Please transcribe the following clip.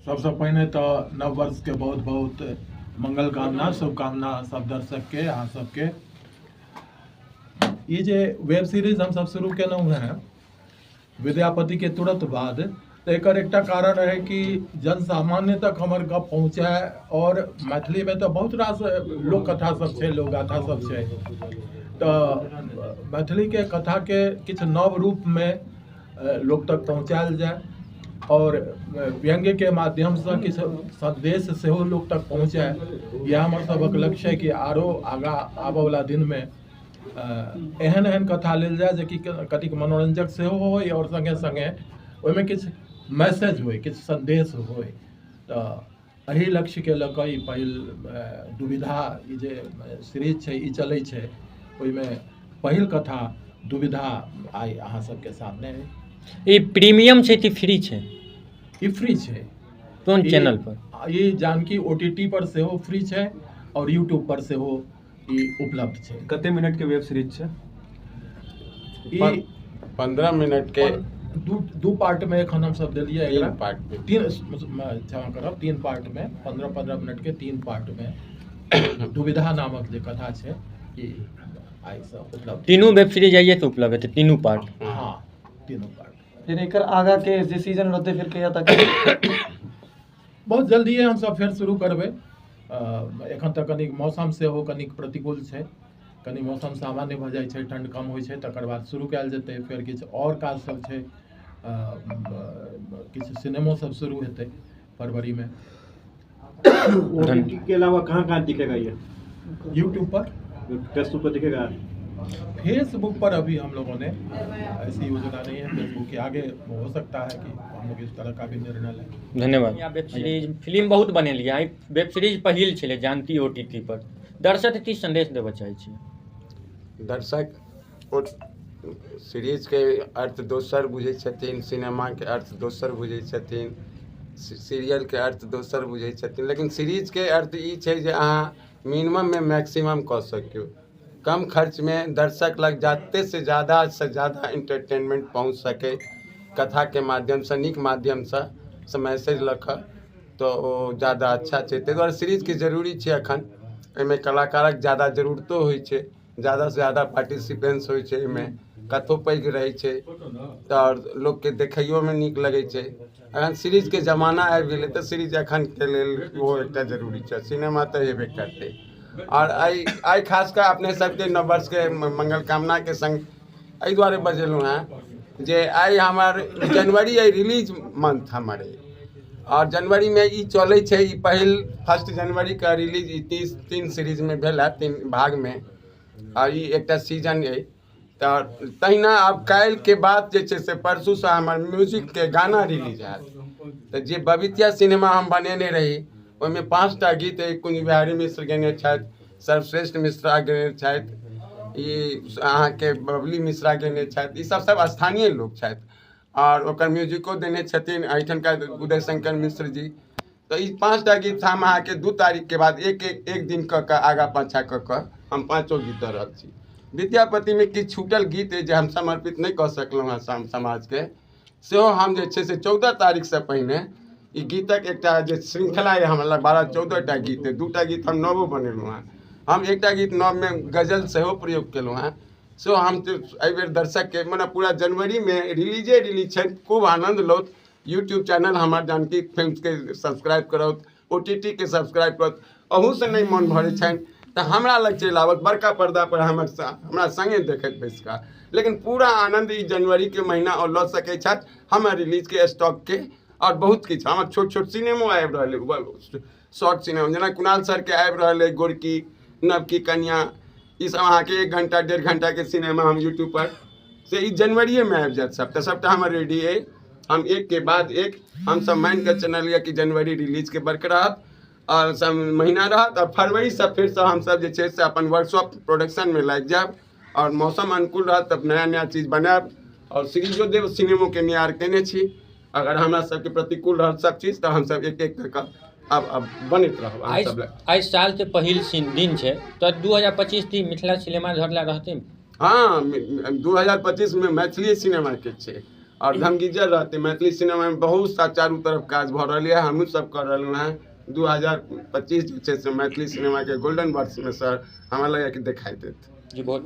सबसँ पहिने तऽ नव वर्षके बहुत बहुत मंगल कामना, शुभकामना सब दर्शकके, अहाँ सबके। ई जे वेब सीरीज हमसब शुरू केलहुँ हेँ विद्यापतिके तुरंत बाद, तऽ एकर एकटा कारण रहै कि जन सामान्य तक हमर गप पहुँचै। आओर मैथिलीमे तऽ बहुत रास लोक कथा सब छै, लोक गाथा सब छै, तऽ मैथिलीके कथाके किछु नव रूपमे लोक तक पहुँचायल जाय आओर व्यङ्ग्यके माध्यमसँ किछु सन्देश सेहो लोक तक पहुँचै। इएह हमर सभक लक्ष्य है कि आरो आगाँ आबऽवला दिनमे एहन एहन कथा लेल जाय जेकि कतिक मनोरञ्जक सेहो होइ आओर सङ्गे सङ्गे ओहिमे किछु मैसेज होइ, किछु सन्देश होइ। तऽ एहि लक्ष्यके लऽ कऽ ई पहिल दुविधा ई जे सीरीज छै, ई चलै छै। ओहिमे पहिल कथा दुविधा आइ अहाँ सबके सामने अइ। ई प्रीमियम छै कि फ्री छै? ई फ्री छै। कोन चैनल पर? ई जानकी ओटीटी पर सेहो फ्री छै आओर यूट्यूब पर सेहो ई उपलब्ध छै। कते मिनट के वेब सीरीज छै? ई 15 मिनट के। दू पार्ट में एखन हमसब देलियै तीन एकरा। पार्ट में। तीन, क्षमा करब, तीन पार्ट में, 15-15 मिनट के तीन पार्ट में दुविधा नामक जे कथा छै, ई आइ से उपलब्ध। तीनू वेब सीरीज आइए से उपलब्ध हेतै, तीनू पार्ट? हाँ, तीनू पार्ट। फिर एकर आगा के जे सीजन रहतै, फिर कहिया तक? बहुत जल्दिए हमसब फेर शुरू करबै। एखन तऽ कनिक मौसम सेहो कनिक प्रतिकूल छै। कनि मौसम सामान्य भऽ जाइ छै, ठण्ड कम होइ छै, तकर बाद शुरू कयल जेतै। फेर किछु आओर काज सब छै, किछु सिनेमो सब शुरू हेतै फरवरीमे। ओटीटी के अलावा कहाँ कहाँ दिखेगा ये? यूट्यूब पर। फेसबुक पर दिखेगा? फेसबुक पर अभी हम लोगों ने ऐसी योजना नहीं है फेसबुक के। आगे हो सकता है कि हम लोग इस तरह का भी निर्णय लें। धन्यवाद। वेब सीरीज, फिल्म बहुत बनेलियै, आइ वेब सीरीज पहिल छलै जानकी ओटीटी पर। दर्शक की संदेश देबऽ चाहै छी? दर्शक ओ सीरीजके अर्थ दोसर बुझै छथिन, सिनेमाके अर्थ दोसर बुझै छथिन, सीरियलके अर्थ दोसर बुझै छथिन, लेकिन सीरीजके अर्थ ई छै जे अहाँ मिनिमममे मैक्सिमम कऽ सकियौ। कम खर्चमे दर्शक लग जतेक से ज्यादा से ज्यादा इंटरटेनमेंट पहुँच सकै कथाके माध्यमसँ, नीक माध्यमसँ से मैसेज लऽ कऽ, तऽ ओ ज्यादा अच्छा छै। ताहि दुआरे सीरीजके जरूरी छै एखन। एहिमे कलाकारक ज्यादा जरूरतो होइ छै, ज्यादासँ ज्यादा पार्टिसिपेंट्स होइ छै एहिमे, कथो पैघ रहै छै तऽ लोकके देखैयोमे नीक लगै छै। एखन सीरीजके जमाना आबि गेलै, तऽ सीरीज एखनके लेल ओहो एकटा जरूरी छै। सिनेमा तऽ हेबे करतै। आओर आइ आइ खास कऽ अपने सबके नव वर्षके मंगल कामनाके सङ्ग एहि दुआरे बजेलहुँ हेँ जे आइ हमर जनवरी अइ, रिलीज मंथ हमर अइ आओर जनवरीमे ई चलै छै। ई पहिल फर्स्ट जनवरीके रिलीज ई 3 सीरीजमे भेल है, तीन भागमे, आ ई एकटा सीजन अइ। तऽ तहिना आब काल्हिके बाद जे छै से परसूसँ हमर म्यूजिकके गाना रिलीज हैत। तऽ जे बबितिया सिनेमा हम बनेने रही, ओहिमे 5टा गीत अइ। कुंज बिहारी मिश्र गेने छथि, सर्वश्रेष्ठ मिश्रा गेने छथि, ई अहाँके बबली मिश्रा गेने छथि, ई सब सब स्थानीय लोक छथि आओर ओकर म्यूजिको देने छथिन एहिठामका उदय शंकर मिश्र जी। तऽ ई 5टा गीत हम अहाँके 2 तारीखके बाद एक एक एक दिन कऽ कऽ आगाँ पाछाँ कऽ कऽ हम पाँचो गीत दऽ रहल छी। विद्यापतिमे किछु छूटल गीत अइ जे हम समर्पित नहि कऽ सकलहुँ हँ समाजके, सेहो हम जे छै से 14 तारीखसँ पहिने ई गीतक एकटा जे श्रृंखला अइ हमरा लग, 12 14टा गीत अइ। 2टा गीत हम नवो बनेलहुँ हँ। हम एकटा गीत नवमे गजल सेहो प्रयोग केलहुँ हँ। सेहो हम एहिबेर दर्शकके मने पूरा जनवरीमे रिलीजे रिलीज छनि। खूब आनन्द लौत। यूट्यूब चैनल हमर जानकी फिल्मके सब्सक्राइब करौत, ओटीटीके सब्सक्राइब करौत। अहूसँ नहि मन भरै छनि तऽ हमरा लग चलि आबत, बड़का पर्दापर हमर हमरा सङ्गे देखैत बैस कऽ, लेकिन पूरा आनन्द ई जनवरीके महीना ओ लऽ सकै छथि हमर रिलीजके स्टॉकके। आओर बहुत किछु हमर छोट छोट सिनेमो आबि रहल अइ, शॉर्ट सिनेमा, जेना कुणाल सरके आबि रहल अइ गोरकी नवकी कनिया, ई सब अहाँके 1 घंटा 1.5 घंटाके सिनेमा हम यूट्यूबपर से ई जनवरिएमे आबि जायत सबटा। सबटा हमर रेडी अइ। हम एकके बाद एक हमसब मानिकऽ चलल यऽ कि जनवरी रिलीजके बर्क रहत आओर सब महीना रहत आओर फरवरीसँ फेरसँ हमसब जे छै से अपन वर्कशॉप प्रोडक्शनमे लागि जायब आओर मौसम अनुकूल रहत तब नया नया चीज बनायब आओर सीरीजो देब। सिनेमोके नियार केने छी। अगर हमरा सबके प्रतिकूल रहत सब चीज तऽ हमसब एक एक कऽ कऽ आब बनैत रहब अहाँ सब लए। आइ सालके पहिल दिन छै, तऽ 2025 की मिथिला सिनेमा घर लए रहतै? हाँ, 2025मे मैथिली सिनेमाके छै। आओर धमगिज्जर रहतै। मैथिली सिनेमामे बहुत सा चारू तरफ काज भऽ रहल यऽ, हमहूँ सब कऽ रहलहुँ हेँ। 2025 जे छै से मैथिली सिनेमाके गोल्डन वर्षमे सर हमरा लगैए कि देखाइ देत। जी बहुत।